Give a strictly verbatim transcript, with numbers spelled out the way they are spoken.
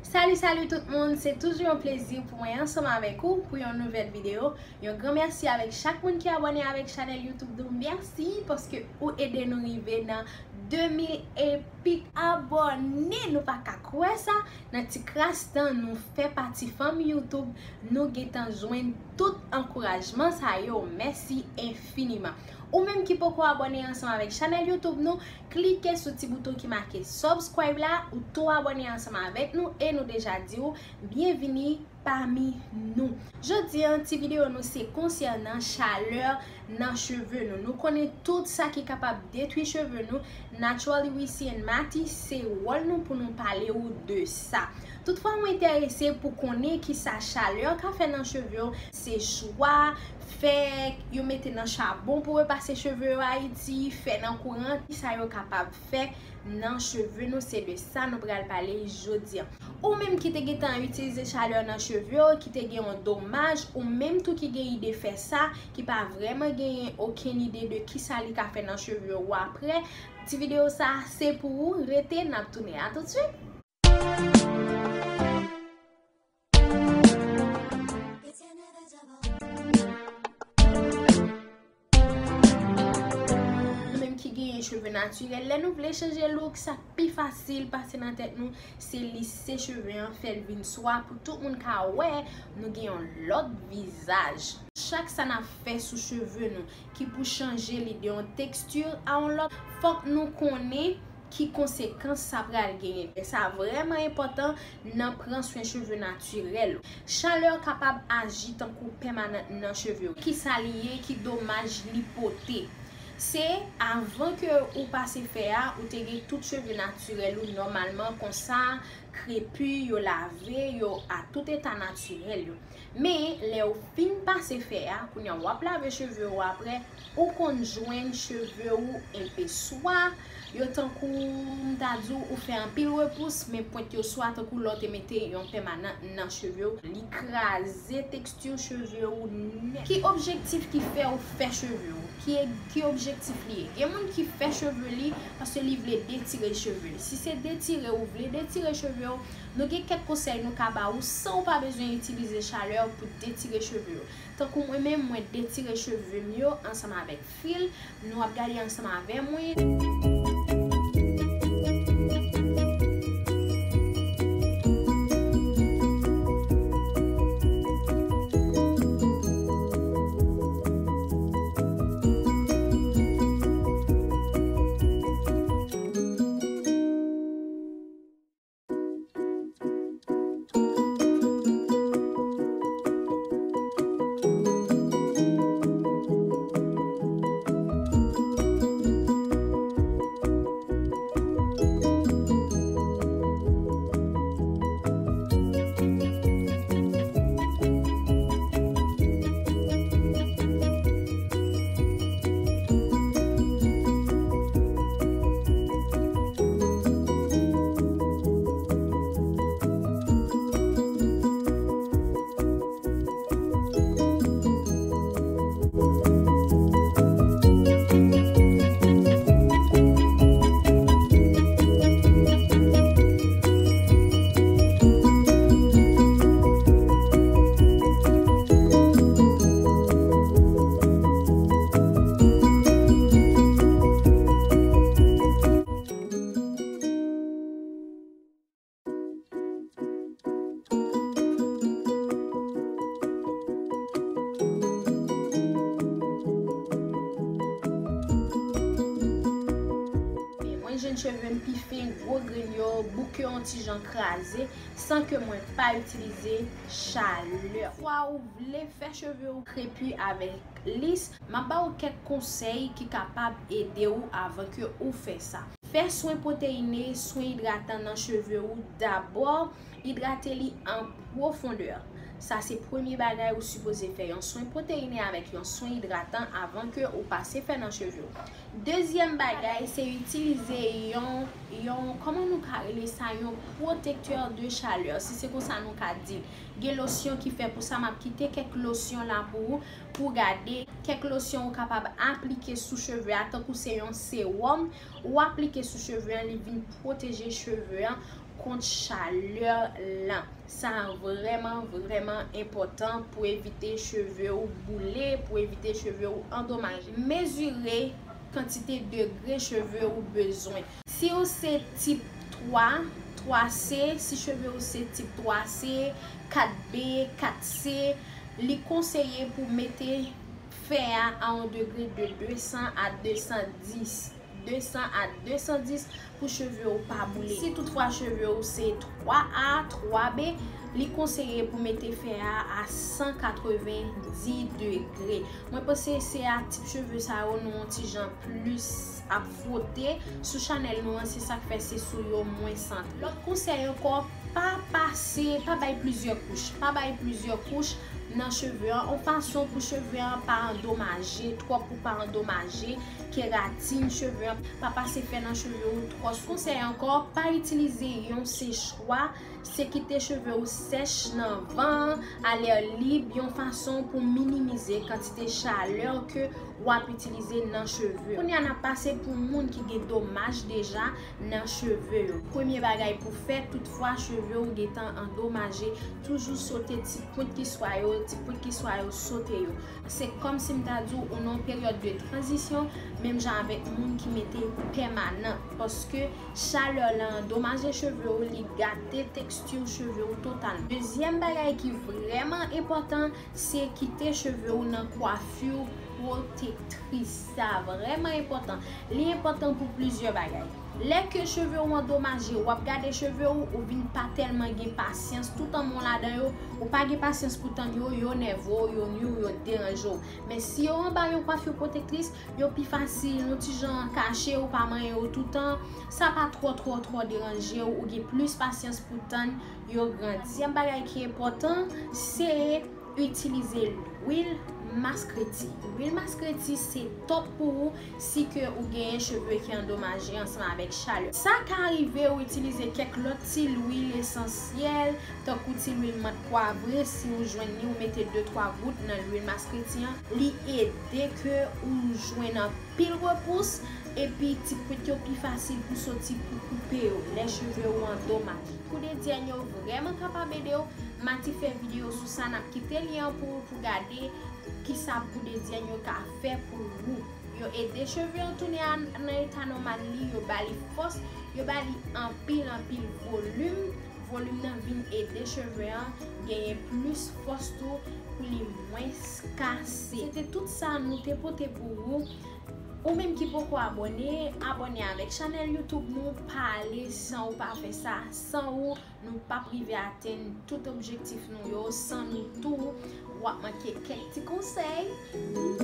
Salut, salut tout moun, se toujou yon plezi pou mwen ansanm avèk ou pou yon nouvèl videyo. Yon gran mèsi avèk chak moun ki abòne avèk chanèl YouTube nou. Mèsi paske ou ede nou rive nan de mil e pik abòne. Nou pa ka kwè sa. Nan ti kras tan nou fè pati fanmi YouTube, nou gentan jwenn tout ankourajman sa yo. Mèsi enfiniman. Ou menm ki poko abòne ansanm avèk chanèl YouTube nou, klike sou ti bouton ki make subscribe la, ou tou abòne ansanm avèk nou e nou deja di w byenvini pami nou. Jodi an, ti videyo nou se konsènan chalè nan cheve nou. Nou konnen tout sa ki kapab detwi cheve nou. Naturally Wissy and Matty, se wòl nou pou nou pale ou de sa. Toutfwa ou enterese pou konnen kisa chalè ka fè nan cheve w, se swa fè yo mete nan chabon pou repase cheve yo Ayiti, fè nan kouran, kisa yo kapab fè nan cheve nou, se de sa nou pral pale jodi an. Ou menm ki te gentan itilize chalè nan cheve w, ki te gen yon domaj, ou menm tou ki gen ide fè sa, ki pa vrèman genyen okenn ide de kisa li ka fè nan cheve w apre, ti videyo sa se pou ou, rete, n ap tounen. A tout suit. Nou menm ki genyen cheve natirèl, lè nou vle chanje look, sa k pi fasil pase nan tèt nou, se lise cheve an, fè l vin swa pou tout moun ka wè nou gen yon lòt vizaj. Chak sa n ap fè sou cheve nou ki pou chanje li de yon teksti a yon lòt, fòk nou konnen ki konsekans sa pral genyen. E sa vrèman enpòtan nan pran swen cheve natirèl. Chalè kapab aji tankou pèmanant nan cheve w. Kisa li ye? Ki domaj li pote? Se avan ke ou pase fè a, ou te gen tout cheve natirèl ou nòmalman konsa, krepi, yo lave, yo a tout eta natirèl yo. Men, lè ou fin pase fè a, kounye a w ap lave cheve w apre, ou konn jwenn cheve w enpe swa, yo tankou, m ta di w, ou fè anpil repous, men pwent yo swa tankou lè w te mete yon pèmanant nan cheve w. Li kraze teksti cheve w nèt. Ki objektif ki fè w fè cheve w? Ki, ki objektif li ye? Gen moun ki fè cheve li paske li vle detire cheve li. Si se detire ou vle detire cheve w, nou gen kèk konsèy nou ka ba ou san ou pa bezwen itilize chalè pou detire cheve w. Tankou mwen menm, mwen detire cheve m yo ansanm avèk fil. Nou ap gade ansanm avè mwen. Mwen jwenn cheve m pi fen, gwo grenn yo, bouk yo yon ti jan kraze, san ke mwen pa itilize chalè. Fwa ou vle fè cheve w krepi avèk lis, m ap ba ou kèk konsèy ki kapab ede w avan ke ou fè sa. Fè swen pwoteyine, swen idratan nan cheve ou dabò. Idrate li an pwofondè. Sa se premye bagay ou sipoze fè, yon swen pwoteyine avèk yon swen idratan avan ke ou pase fè nan cheve w. Dezyèm bagay, se itilize yon, yon, kòman nou ka rele sa, yon pwotektè de chalè, si se konsa nou ka di l. Gen losyon ki fè pou sa, m ap kite kèk losyon la pou ou, pou w gade. Kèk losyon ou kapab aplike sou cheve a, tankou se yon sewòm, ou aplike sou cheve an, li vin pwoteje cheve an kont chalè lan. Sa vrèman, vrèman enpòtan pou evite cheve w boule, pou evite cheve w andomaje. Mezire kantite degre cheve w bezwen. Si w se tip twa, twa C, si cheve w se tip twa C, kat B, kat C, li konseye pou mete fè a a yon degre de de san a de san dis. De san a de san dis pou cheve w pa boule. Si toutfwa cheve w se twa A, twa B, li konseye pou mete fè a a san katreven dis degre. Mwen panse se a tip cheve sa yo nou yon ti jan plis ap fwote sou chanèl nou an, se sa k fè se sou yo mwen santre. Lòt konsèy ankò, pa pase, pa bay plizyè kouch, pa bay plizyè kouch nan cheve an, yon fason pou cheve an pa andomaje twòp, pou pa andomaje keratin cheve an, pa pase fè nan cheve w twòp. Konsèy ankò, pa itilize yon sechwa, se kite cheve w sèch nan van an, alè lib, yon fason pou minimize kantite chalè ke w ap itilize nan cheve. Kounye a n ap pase pou moun ki gen domaj deja nan cheve yo. Premye bagay pou fè, toutfwa cheve w gentan andomaje, toujou sote ti pwent ki swa yo, ti pwent ki swa yo, sote yo. Se kòmsi m ta di w, ou nan yon peryòd de tranzisyon, menm jan avèk moun ki mete pèmanan, paske chalè lan andomaje cheve w, li gate teksti cheve w totalman. Dezyèm bagay ki vrèman enpòtan, se kite cheve w nan kwafi pwotektris. Sa vrèman enpòtan. Li enpòtan pou plizyè bagay. Lè ke cheve w andomaje, w ap gade cheve w, ou vin pa tèlman gen pasyans, tout anmon ladan yo, ou pa gen pasyans pou tann yo, yo nève w, yo nwi w, yo deranje w. Men si yo anba yon kwafi pwotektris, yo pi fasil, yon ti jan kache, ou pa manyen yo toutan, sa pa twò, twò, twò deranje w, ou gen plis pasyans pou tann yo grandi. Dezyèm bagay ki enpòtan, se itilize lwil maskreti. Lwil maskreti se top pou ou si ke ou genyen cheve ki andomaje ansanm avèk chalè. Sa ka rive ou itilize kèk lòt ti lwil esansyèl, tankou ti lwil mant pwavre, si ou jwenn li, ou mete de twa gout nan lwil maskreti an. Li ede ke ou jwenn anpil repous, epi ti pwent yo pi fasil pou soti pou koupe yo lè cheve ou andomaje. Kou de dyèn yo vrèman kapab ede w. M a ti fè videyo sou sa, n ap kite lyen an pou ou pou gade kisa kou de dyèn yo ka fè pou ou. Yo ede cheve an tounen a, nan eta nòmal li, yo ba li fòs, yo ba li anpil, anpil volim. Volim nan vin ede cheve an genyen plis fòs tou pou li mwens kase. Se te tout sa nou te pote pou ou. Ou menm ki poko abòne, abòne avèk chanèl YouTube nou, pa ale san ou pa fè sa, san ou nou p ap rive atenn tout objektif nou yo, san nou tou, w ap manke kèk ti konsèy.